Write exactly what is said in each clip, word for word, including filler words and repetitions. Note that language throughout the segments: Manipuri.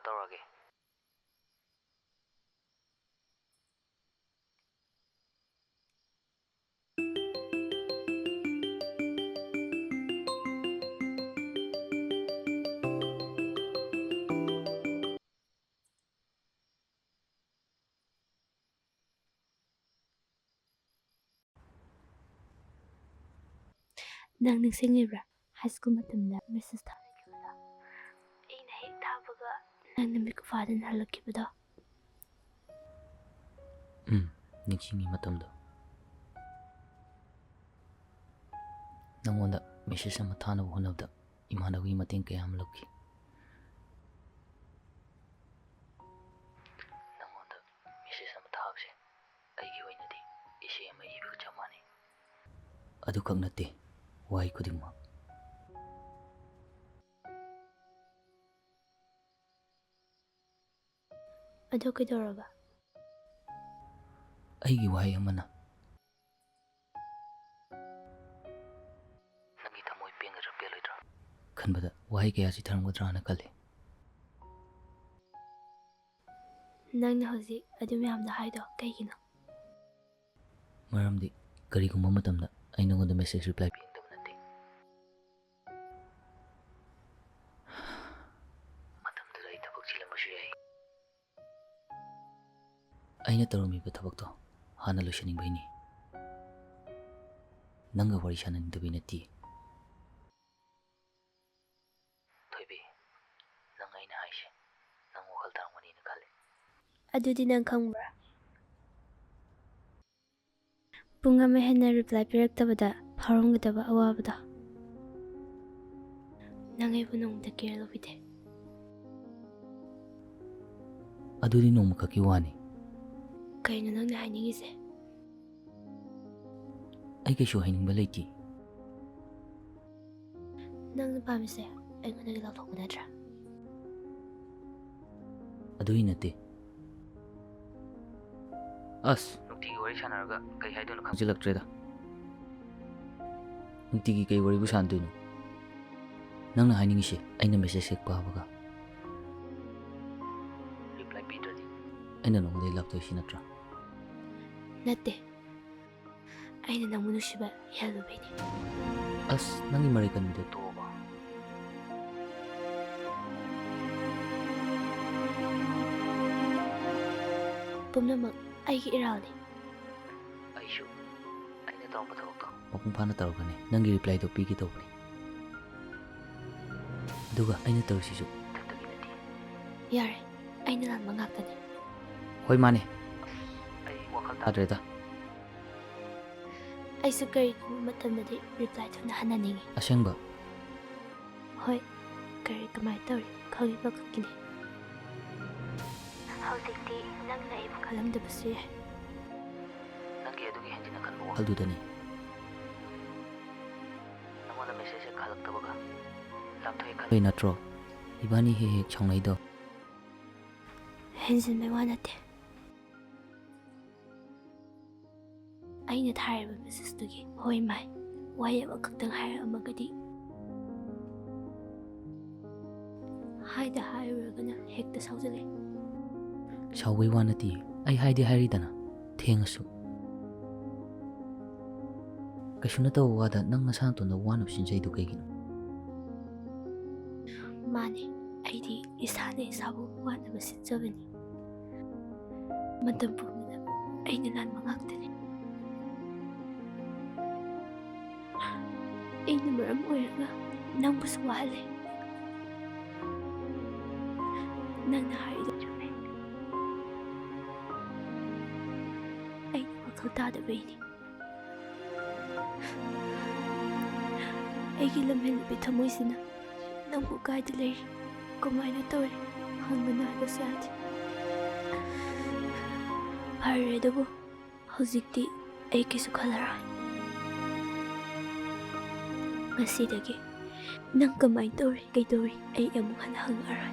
ꯇꯧꯔꯒꯦ꯫ ꯅꯪ ꯅꯤꯡꯁꯤꯡꯉꯤꯕ꯭ꯔꯥ? ꯍꯥꯏ ꯁ꯭ꯀꯨꯜ ꯃꯇꯝꯗ ꯃꯦꯁꯦꯖ ꯊꯥꯅꯈꯤꯕꯗꯣ꯫ ꯑꯩꯅ ꯍꯦꯛ ꯊꯥꯕꯒ ꯅꯪꯅ ꯃꯤꯀꯨꯞ ꯐꯥꯗꯅ ꯍꯜꯂꯛꯈꯤꯕꯗꯣ꯫ ꯎꯝ, ꯅꯤꯡꯁꯤꯡꯉꯤ ꯃꯇꯝꯗꯣ꯫ ꯅꯪꯉꯣꯟꯗ ꯃꯦꯁꯦꯖ ꯑꯃ ꯊꯥꯅꯕ ꯍꯣꯠꯅꯕꯗ ꯏꯃꯥꯟꯅꯕꯒꯤ ꯃꯇꯦꯡ ꯀꯌꯥ ꯑꯃ ꯂꯧꯈꯤ꯫ ꯅꯪꯉꯣꯟꯗ ꯃꯦꯁꯦꯖ ꯑꯃ ꯊꯥꯕꯁꯦ ꯑꯩꯒꯤ ꯑꯣꯏꯅꯗꯤ ꯏꯁꯩ ꯑꯃ ꯏꯕꯒ ꯆꯞ ꯃꯥꯟꯅꯩ꯫ ꯑꯗꯨꯈꯛ ꯅꯠꯇꯦ, ꯋꯥꯍꯩ ꯈꯨꯗꯤꯡꯃꯛ꯫ ꯑꯗꯨ ꯀꯩꯗꯧꯔꯕ? ꯑꯩꯒꯤ ꯋꯥꯍꯩ ꯑꯃꯅ ꯅꯪꯒꯤ ꯊꯃꯣꯏ ꯄꯦꯟꯒꯗ꯭ꯔꯥ ꯄꯦꯜꯂꯣꯏꯗ꯭ꯔꯥ ꯈꯟꯕꯗ ꯋꯥꯍꯩ ꯀꯌꯥ ꯆꯤꯊꯔꯝꯒꯗ꯭ꯔꯥꯅ ꯈꯜꯂꯤ꯫ ꯅꯪꯅ ꯍꯧꯖꯤꯛ ꯑꯗꯨ ꯃꯌꯥꯝꯗꯣ ꯍꯥꯏꯗꯣ ꯀꯩꯒꯤꯅꯣ? ꯃꯔꯝꯗꯤ ꯀꯔꯤꯒꯨꯝꯕ ꯃꯇꯝꯗ ꯑꯩ ꯅꯉꯣꯟꯗ ꯃꯦꯁꯦꯖ ꯔꯤꯄ꯭ꯂꯥꯏ ꯄꯤꯅꯤꯡꯗꯕ ꯅꯠꯇꯦ꯫ ꯃꯇꯝꯗꯨꯗ ꯑꯩ ꯊꯕꯛ ꯆꯤꯜꯂꯝꯕꯁꯨ ꯌꯥꯏ꯫ ꯑꯩꯅ ꯇꯧꯔꯝꯃꯤꯕ ꯊꯕꯛꯇꯣ ꯍꯥꯟꯅ ꯂꯣꯏꯁꯤꯟꯅꯤꯡꯕꯩꯅꯤ꯫ ꯅꯪꯒ ꯋꯥꯔꯤ ꯁꯥꯟꯅꯅꯤꯡꯗꯕꯩ ꯅꯠꯇꯦ꯫ ꯊꯣꯏꯕꯤ, ꯅꯪ ꯑꯩꯅ ꯍꯥꯏꯁꯦ ꯅꯪ ꯋꯥꯈꯜ ꯇꯥꯔꯝꯒꯅꯤꯅ ꯈꯜꯂꯤ꯫ ꯑꯗꯨꯗꯤ ꯅꯪ ꯈꯪꯕ꯭ꯔꯥ? ꯄꯨꯡ ꯑꯃ ꯍꯦꯟꯅ ꯔꯤꯄ꯭ꯂꯥꯏ ꯄꯤꯔꯛꯇꯕꯗ ꯐꯥꯎꯔꯝꯒꯗꯕ ꯑꯋꯥꯕꯗꯣ꯫ ꯅꯪ ꯑꯩꯕꯨ ꯅꯣꯡꯃꯇ ꯀꯦꯌꯔ ꯂꯧꯕꯤꯗꯦ꯫ ꯑꯗꯨꯗꯤ ꯅꯣꯡꯃꯈꯛꯀꯤ ꯋꯥꯅꯤ꯫ ꯀꯩꯅꯣ ꯅꯪꯅ ꯍꯥꯏꯅꯤꯡꯉꯤꯁꯦ? ꯑꯩ ꯀꯩꯁꯨ ꯍꯥꯏꯅꯤꯡꯕ ꯂꯩꯇꯦ꯫ ꯅꯪꯅ ꯄꯥꯝꯃꯤꯁꯦ ꯑꯩꯉꯣꯟꯗꯒꯤ ꯂꯥꯞꯊꯣꯛꯄ ꯅꯠꯇ꯭ꯔꯥ? ꯑꯗꯨꯒꯤ ꯅꯠꯇꯦ꯫ ꯑꯁ, ꯅꯨꯡꯇꯤꯒꯤ ꯋꯥꯔꯤ ꯁꯥꯟꯅꯔꯒ ꯀꯩ ꯍꯥꯏꯗꯣꯏꯅꯣ ꯈꯪꯖꯤꯜꯂꯛꯇ꯭ꯔꯦꯗ꯫ ꯅꯨꯡꯇꯤꯒꯤ ꯀꯩ ꯋꯥꯔꯤꯕꯨ ꯁꯥꯟꯅꯗꯣꯏꯅꯣ? ꯅꯪꯅ ꯍꯥꯏꯅꯤꯡꯉꯤꯁꯦ ꯑꯩꯅ ꯃꯦꯁꯦꯖ ꯍꯦꯛ ꯄꯥꯕꯒ ꯑꯩꯅ ꯅꯉꯣꯟꯗꯒꯤ ꯂꯥꯞꯊꯣꯛꯏꯁꯤ ꯅꯠꯇ꯭ꯔꯥ? ꯅꯠꯇꯦ꯫ ꯑꯩꯅ ꯅꯪꯕꯨ ꯅꯨꯡꯁꯤꯕ ꯍꯦꯜꯂꯨꯕꯩꯅꯤ꯫ ꯑꯁ, ꯅꯪꯒꯤ ꯃꯔꯩ ꯀꯟꯕꯗꯣ ꯇꯣꯛꯑꯣꯕ꯫ ꯄꯨꯝꯅꯃꯛ ꯑꯩꯒꯤ ꯏꯔꯥꯜꯅꯤ꯫ ꯑꯩꯁꯨ ꯑꯩꯅ ꯇꯧꯔꯝꯕ ꯊꯕꯛꯇꯣ ꯃꯄꯨꯡ ꯐꯥꯅ ꯇꯧꯔꯛꯀꯅꯤ꯫ ꯅꯪꯒꯤ reply ꯗꯣ ꯄꯤꯒꯦ ꯇꯧꯕꯅꯤ꯫ ꯑꯗꯨꯒ ꯑꯩꯅ ꯇꯧꯔꯤꯁꯤꯁꯨ ꯊꯛꯇꯒꯤ ꯅꯠꯇꯦ꯫ ꯌꯥꯔꯦ, ꯑꯩꯅ ꯂꯥꯟꯕ ꯉꯥꯛꯇꯅꯤ꯫ ꯍꯣꯏ, ꯃꯥꯅꯦ꯫ ꯑꯩ ꯋꯥꯈꯜ ꯇꯥꯗ꯭ꯔꯦꯗ꯫ ꯑꯩꯁꯨ ꯀꯔꯤꯒꯨꯝꯕ ꯃꯇꯝꯗꯗꯤ reply ꯊꯨꯅ ꯍꯟꯍꯟꯅꯤꯡꯉꯤ꯫ ꯑꯁꯦꯡꯕ? ꯍꯣꯏ, ꯀꯔꯤ ꯀꯃꯥꯏꯅ ꯇꯧꯔꯤ ꯈꯪꯉꯤꯕ ꯈꯛꯀꯤꯅꯤ꯫ ꯍꯧꯖꯤꯛꯇꯤ ꯅꯪꯅ ꯑꯩꯕꯨ ꯈꯜꯂꯝꯗꯕꯁꯨ ꯌꯥꯏ꯫ ꯅꯪꯒꯤ ꯑꯗꯨꯒꯤ ꯍꯦꯟꯖꯤꯟꯅ ꯈꯟꯕ ꯋꯥꯈꯜꯗꯨꯗꯅꯤ ꯅꯉꯣꯟꯗ message ꯍꯦꯛ ꯍꯜꯂꯛꯇꯕꯒ ꯂꯥꯞꯊꯣꯛꯑꯦ ꯈꯜꯂꯤ ꯅꯠꯇ꯭ꯔꯣ? ꯏꯕꯥꯅꯤ ꯍꯦꯛ ꯍꯦꯛ ꯁꯥꯎꯅꯩꯗꯣ꯫ ꯍꯦꯟꯖꯤꯟꯕꯩ ꯋꯥ ꯅꯠꯇꯦ꯫ ꯑꯩꯅ ꯊꯥꯔꯤꯕ message ꯇꯨꯒꯤ "ꯍꯣꯏ ꯃꯥꯏ" ꯋꯥꯍꯩ ꯑꯃꯈꯛꯇꯪ ꯍꯥꯏꯔꯛꯑꯝꯃꯒꯗꯤ, ꯍꯥꯏꯗ ꯍꯥꯏꯔꯨꯔꯒꯅ ꯍꯦꯛꯇ ꯁꯥꯎꯖꯜꯂꯦ꯫ ꯁꯥꯎꯕꯩ ꯋꯥ ꯅꯠꯇꯦ, ꯑꯩ ꯍꯥꯏꯗꯤ ꯍꯥꯏꯔꯤꯗꯅ, ꯊꯦꯡꯉꯁꯨ꯫ ꯀꯩꯁꯨ ꯅꯠꯇꯕ ꯋꯥꯗ ꯅꯪ ꯅꯁꯥ ꯅꯇꯣꯟꯗ ꯋꯥꯅꯕ ꯁꯤꯟꯖꯩꯗꯨ ꯀꯩꯒꯤꯅꯣ? ꯃꯥꯅꯦ, ꯑꯩꯗꯤ ꯏꯁꯥꯅ ꯏꯁꯥꯕꯨ ꯋꯥꯅꯕ ꯁꯤꯟꯖꯕꯅꯤ꯫ ꯃꯇꯝ ꯄꯨꯝꯕꯗ ꯑꯩꯅ ꯂꯥꯟꯕ ꯉꯥꯛꯇꯅꯤ꯫ ꯑꯩꯅ ꯃꯔꯝ ꯑꯣꯏꯔꯒ ꯅꯪꯕꯨꯁꯨ ꯋꯥꯍꯜꯂꯦ꯫ ꯅꯪꯅ ꯍꯥꯏꯔꯤꯗꯣ ꯆꯨꯝꯃꯦ꯫ ꯑꯩꯅ ꯋꯥꯈꯜ ꯇꯥꯗꯕꯩꯅꯤ꯫ ꯑꯩꯒꯤ ꯂꯝꯍꯦꯟꯂꯕꯤ ꯊꯃꯣꯏꯁꯤꯅ ꯅꯪꯕꯨ ꯀꯥꯏꯗ ꯂꯩꯔꯤ, ꯀꯃꯥꯏꯅ ꯇꯧꯔꯤ ꯍꯪꯒꯅꯨ ꯍꯥꯏꯕꯁꯨ ꯌꯥꯗꯦ꯫ ꯐꯔꯦ ꯑꯗꯨꯕꯨ, ꯍꯧꯖꯤꯛꯇꯤ ꯑꯩ ꯀꯩꯁꯨ ꯈꯜꯂꯔꯣꯏ꯫ ꯉꯁꯤꯗꯒꯤ ꯅꯪ ꯀꯃꯥꯏꯅ ꯇꯧꯔꯤ, ꯀꯩꯗꯧꯔꯤ, ꯑꯩ ꯑꯃꯨꯛ ꯍꯟꯅ ꯍꯪꯉꯔꯣꯏ꯫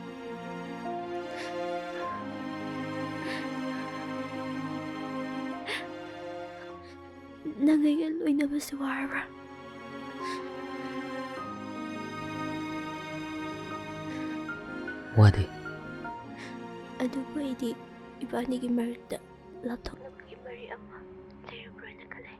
ꯅꯪ ꯑꯩꯒ ꯂꯣꯏꯅꯕꯁꯨ ꯋꯥꯔꯕ꯭ꯔꯥ? ꯋꯥꯗꯦ꯫ ꯑꯗꯨꯕꯨ ꯑꯩꯗꯤ ꯏꯕꯥꯅꯤꯒꯤ ꯃꯔꯛꯇ ꯂꯥꯞꯊꯣꯛꯅꯕꯒꯤ ꯃꯔꯤ ꯑꯃ ꯂꯩꯔꯕ꯭ꯔꯥꯅ ꯈꯜꯂꯦ꯫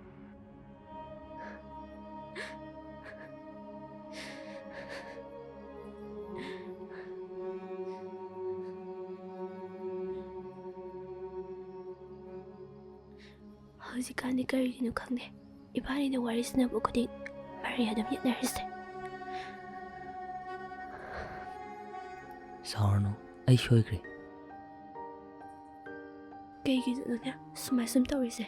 ꯍꯧꯖꯤꯛꯀꯥꯟꯗꯤ ꯀꯔꯤꯒꯤꯅꯣ ꯈꯪꯗꯦ, ꯏꯕꯥꯅꯤꯅ ꯋꯥꯔꯤ ꯁꯥꯟꯅꯕ ꯈꯨꯗꯤꯡ ꯃꯔꯩ ꯑꯗꯨꯝ ꯌꯦꯠꯅꯔꯤꯁꯦ꯫ ꯁꯥꯎꯔꯅꯨ, ꯑꯩ ꯁꯣꯏꯈ꯭ꯔꯦ꯫ ꯀꯩꯒꯤꯅꯣꯅꯦ ꯁꯨꯃꯥꯏ ꯁꯨꯝ ꯇꯧꯔꯤꯁꯦ?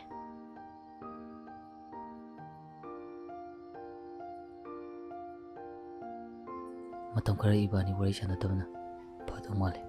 ꯃꯇꯝ ꯈꯔ ꯏꯕꯥꯅꯤ ꯋꯥꯔꯤ ꯁꯥꯟꯅꯗꯕꯅ ꯐꯗꯧ ꯃꯥꯜꯂꯦ꯫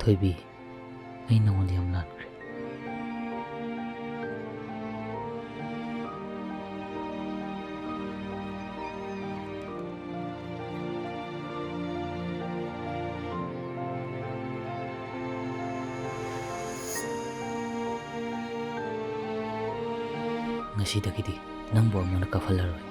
ꯊꯣꯏꯕꯤ, ꯑꯩ ꯅꯉꯣꯟꯗ ꯌꯥꯝ ꯂꯥꯟꯈ꯭ꯔꯦ꯫ ꯉꯁꯤꯗꯒꯤꯗꯤ ꯅꯪꯕꯨ ꯑꯃꯨꯛ ꯍꯟꯅ ꯀꯞꯍꯜꯂꯔꯣꯏ꯫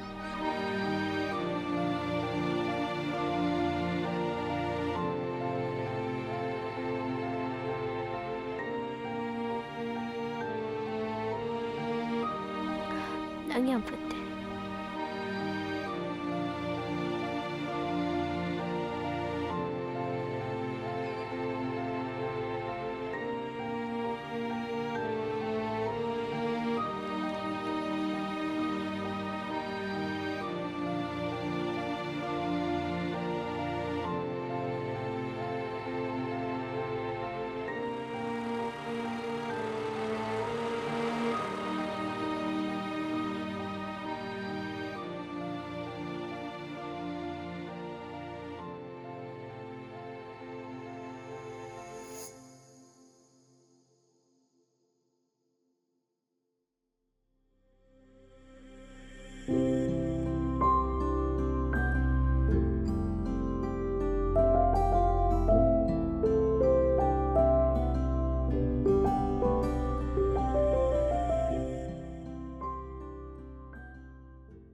ꯅꯪ ꯌꯥꯝ ꯐꯠꯇꯦ꯫